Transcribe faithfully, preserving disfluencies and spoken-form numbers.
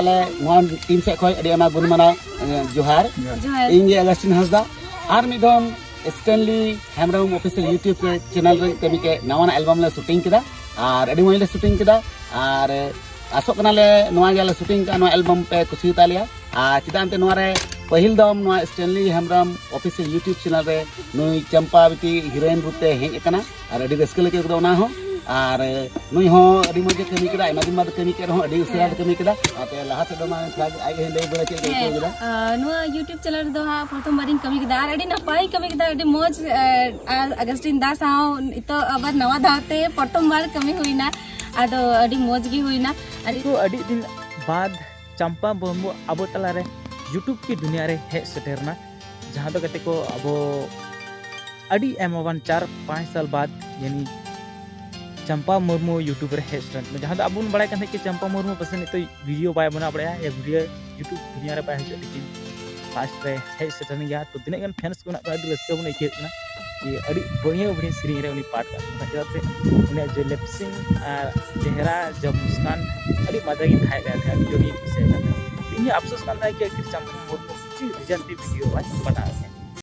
ᱟᱞᱮ ᱱᱚᱣᱟ ᱴᱤᱢ ᱥᱮᱫ ᱠᱷᱚᱱ ᱟᱹᱰᱤ ᱟᱭᱢᱟ ᱜᱩᱱ ᱢᱟᱱᱟᱣ ᱡᱚᱦᱟᱨ᱾ ᱤᱧ ᱜᱮ ᱟᱜᱟᱥᱴᱤᱱ ᱦᱟᱸᱥᱫᱟ᱾ ᱟᱨ ᱢᱤᱫ ᱫᱷᱟᱣ ᱥᱴᱮᱱᱞᱤ ᱦᱮᱢᱵᱨᱚᱢ ᱚᱯᱷᱤᱥᱤᱭᱟᱞ ᱭᱩᱴᱩᱵᱽ ᱪᱮᱱᱮᱞ ᱨᱮ ᱠᱟᱹᱢᱤ ᱠᱮᱫ ᱱᱟᱣᱟᱱᱟᱜ ᱮᱞᱵᱟᱢ ᱞᱮ ᱥᱩᱴᱤᱝ ᱠᱮᱫᱟ᱾ ᱟᱨ ᱟᱹᱰᱤ ᱢᱚᱡᱽ ᱞᱮ ᱥᱩᱴᱤᱝ ᱠᱮᱫᱟ᱾ ᱟᱨ ᱟᱥᱚᱜ ᱠᱟᱱᱟᱞᱮ ᱱᱚᱣᱟ ᱡᱟ ᱞᱮ ᱥᱩᱴᱤᱝ ᱠᱟᱜᱼᱟ, ᱱᱚᱣᱟ ᱮᱞᱵᱟᱢ ᱯᱮ ᱠᱩᱥᱤᱭᱟᱛᱟ ᱞᱮᱭᱟ᱾ ᱟᱨ ᱪᱮᱫᱟᱜ ᱮᱱᱛᱮ ᱱᱚᱣᱟ ᱨᱮ ᱯᱟᱹᱦᱤᱞ ᱫᱚᱢ ᱱᱚᱣᱟ ᱥᱴᱮᱱᱞᱤ ᱦᱮᱢᱵᱨᱚᱢ ᱚᱯᱷᱤᱥᱤᱭᱟᱞ ᱭᱩᱴᱩᱵᱽ ᱪᱮᱱᱮᱞ ᱨᱮ ᱱᱩᱭ ᱪᱟᱢᱯᱟ ᱵᱤᱴᱤ ᱦᱤᱨᱳᱭᱤᱱ ᱨᱩᱯ ᱛᱮ ᱦᱮᱡ ᱟᱠᱟᱱᱟ᱾ ᱟᱨ ᱟᱹᱰᱤ ᱨᱟᱹᱥᱠᱟᱹ ᱞᱮ ᱟᱹᱭᱠᱟᱹᱣ ᱠᱮᱫᱟ ᱚᱱᱟ ᱦᱚᱸ᱾ ᱟᱨ ᱱᱩᱭ ᱦᱚᱸ ᱟᱹᱰᱤ ᱢᱚᱡᱽ ᱮ ᱠᱟᱹᱢᱤ ᱠᱮᱫᱟ, ᱟᱭᱢᱟ ᱫᱤᱱ ᱵᱟᱫ ᱠᱟᱹᱢᱤ ᱠᱮᱫ ᱨᱮᱦᱚᱸ ᱟᱹᱰᱤ ᱩᱥᱟᱹᱨᱟ ᱞᱮ ᱠᱟᱹᱢᱤ ᱠᱮᱫᱟ᱾ ᱚᱱᱟᱛᱮ ᱞᱟᱦᱟ ᱥᱮᱫ ᱫᱚ ᱢᱟ ᱛᱷᱚᱲᱟ ᱟᱡ ᱦᱚᱸ ᱞᱟᱹᱭ ᱵᱟᱲᱟ ᱪᱮᱫ ᱞᱮᱠᱟ ᱟᱹᱭᱠᱟᱹᱣ ᱠᱮᱫᱟ᱾ ᱱᱚᱣᱟ ᱭᱩᱴᱩᱵᱽ ᱪᱮᱱᱮᱞ ᱨᱮᱫᱚ ᱦᱟᱸᱜ ᱯᱨᱚᱛᱷᱚᱢ ᱵᱟᱨᱤᱧ ᱠᱟᱹᱢᱤ ᱠᱮᱫᱟ ᱟᱨ ᱟᱹᱰᱤ ᱱᱟᱯᱟᱭ ᱠᱟᱹᱢᱤ ᱠᱮᱫᱟ, ᱟᱹᱰᱤ ᱢᱚᱡᱽ᱾ ᱟᱨ ᱟᱜᱟᱥᱴᱤᱱ ᱫᱟ ᱥᱟᱶ ᱱᱤᱛᱚᱜ ᱟᱵᱟᱨ ᱱᱟᱣᱟ ᱫᱷᱟᱣ ᱛᱮ ᱯᱨᱚᱛᱷᱚᱢ ᱵᱟᱨ ᱠᱟᱹᱢᱤ ᱦᱩᱭᱱᱟ᱾ ᱟᱫᱚ ᱟᱹᱰᱤ ᱢᱚᱡᱽ ᱜᱮ ᱦᱩᱭᱱᱟ᱾ ᱟᱹᱰᱤ ᱠᱚ ᱟᱹᱰᱤ ᱫᱤᱱ ᱵᱟᱫ ᱪᱟᱢᱯᱟ ᱢᱩᱨᱢᱩ ᱟᱵᱚ ᱛᱟᱞᱟᱨᱮ ᱭᱩᱴᱩᱵᱽ ᱠᱤ ᱫᱩᱱᱤᱭᱟ ᱨᱮ ᱦᱮᱡ ᱥᱮᱴᱮᱨ ᱮᱱᱟ, ᱡᱟᱦᱟᱸ ᱫᱚ ᱠᱟᱛᱮ ᱠᱚ ᱟᱵᱚ ᱟᱹᱰᱤ ᱟᱭᱢᱟ ᱵᱟᱱ ᱪᱟᱨ ᱯᱟᱸᱪ ᱥᱟᱞ ᱵᱟᱫ ᱭᱟᱱᱤ ᱪᱟᱢᱯᱟ ᱢᱩᱨᱢᱩ ᱭᱩᱴᱩᱵᱽ ᱨᱮ ᱦᱮᱡ ᱥᱮᱴᱮᱨ ᱮᱱᱟ᱾ ᱡᱟᱦᱟᱸ ᱫᱚ ᱟᱵᱚ ᱵᱚᱱ ᱵᱟᱲᱟᱭ ᱠᱟᱱ ᱛᱟᱦᱮᱸᱫ ᱠᱤ ᱪᱟᱢᱯᱟ ᱢᱩᱨᱢᱩ ᱯᱟᱥᱮ ᱱᱤᱛᱚᱜ ᱵᱷᱤᱰᱤᱭᱳ ᱵᱟᱭ ᱵᱮᱱᱟᱣ ᱵᱟᱲᱟᱭᱟ ᱭᱟ ᱵᱷᱤᱰᱤᱭᱳ ᱭᱩᱴᱩᱵᱽ ᱫᱩᱱᱤᱭᱟ ᱨᱮ ᱵᱟᱭ ᱦᱤᱡᱩᱜᱼᱟ, ᱞᱮᱠᱤᱱ ᱞᱟᱥᱴ ᱨᱮ ᱦᱮᱡ ᱥᱮᱴᱮᱨ ᱮᱱ ᱜᱮᱭᱟ᱾ ᱛᱚ ᱛᱤᱱᱟᱹᱜ ᱜᱟᱱ ᱯᱷᱮᱱᱥ ᱠᱚ ᱢᱮᱱᱟᱜ ᱠᱚᱣᱟ, ᱟᱹᱰᱤ ᱨᱟᱹᱥᱠᱟᱹ ᱵᱚᱱ ᱟᱹᱭᱠᱟᱹᱣᱮᱫ ᱠᱟᱱᱟ ᱡᱮ ᱟᱹᱰᱤ ᱵᱟᱹᱲᱤᱭᱟᱹ ᱵᱟᱹᱲᱤᱭᱟᱹ ᱥᱮᱨᱮᱧ ᱨᱮ ᱩᱱᱤ ᱯᱟᱴ ᱠᱟᱜ ᱠᱟᱱᱟ, ᱪᱮᱫᱟᱜ ᱥᱮ ᱩᱱᱤᱭᱟᱜ ᱡᱮ ᱞᱮᱯᱥᱤᱝ ᱟᱨ ᱪᱮᱦᱨᱟ ᱡᱟ ᱢᱩᱥᱠᱟᱱ ᱟᱹᱰᱤ ᱢᱟᱡᱟ ᱜᱮ ᱛᱟᱦᱮᱸ ᱠᱟᱱ ᱛᱟᱦᱮᱸᱫ, ᱟᱹᱰᱤ ᱡᱳᱨ ᱤᱧ ᱠᱩᱥᱤᱭᱟᱜ ᱠᱟᱱ ᱛᱟᱦᱮᱸᱫ᱾ ᱤᱧ ᱦᱚᱸ ᱟᱯᱥᱳᱥ ᱠᱟᱱ ᱛᱟᱦᱮᱸᱫ ᱠᱤ ᱟᱹᱠᱷᱤᱨ ᱪᱟᱢᱯᱟ ᱢᱩᱨᱢᱩ ᱪᱮᱫ ᱨᱤᱡᱮᱱ ᱛᱮ ᱵᱷᱤᱰᱤᱭᱳ ᱵᱟᱭ ᱵᱮᱱᱟᱣ ᱮᱫᱟ᱾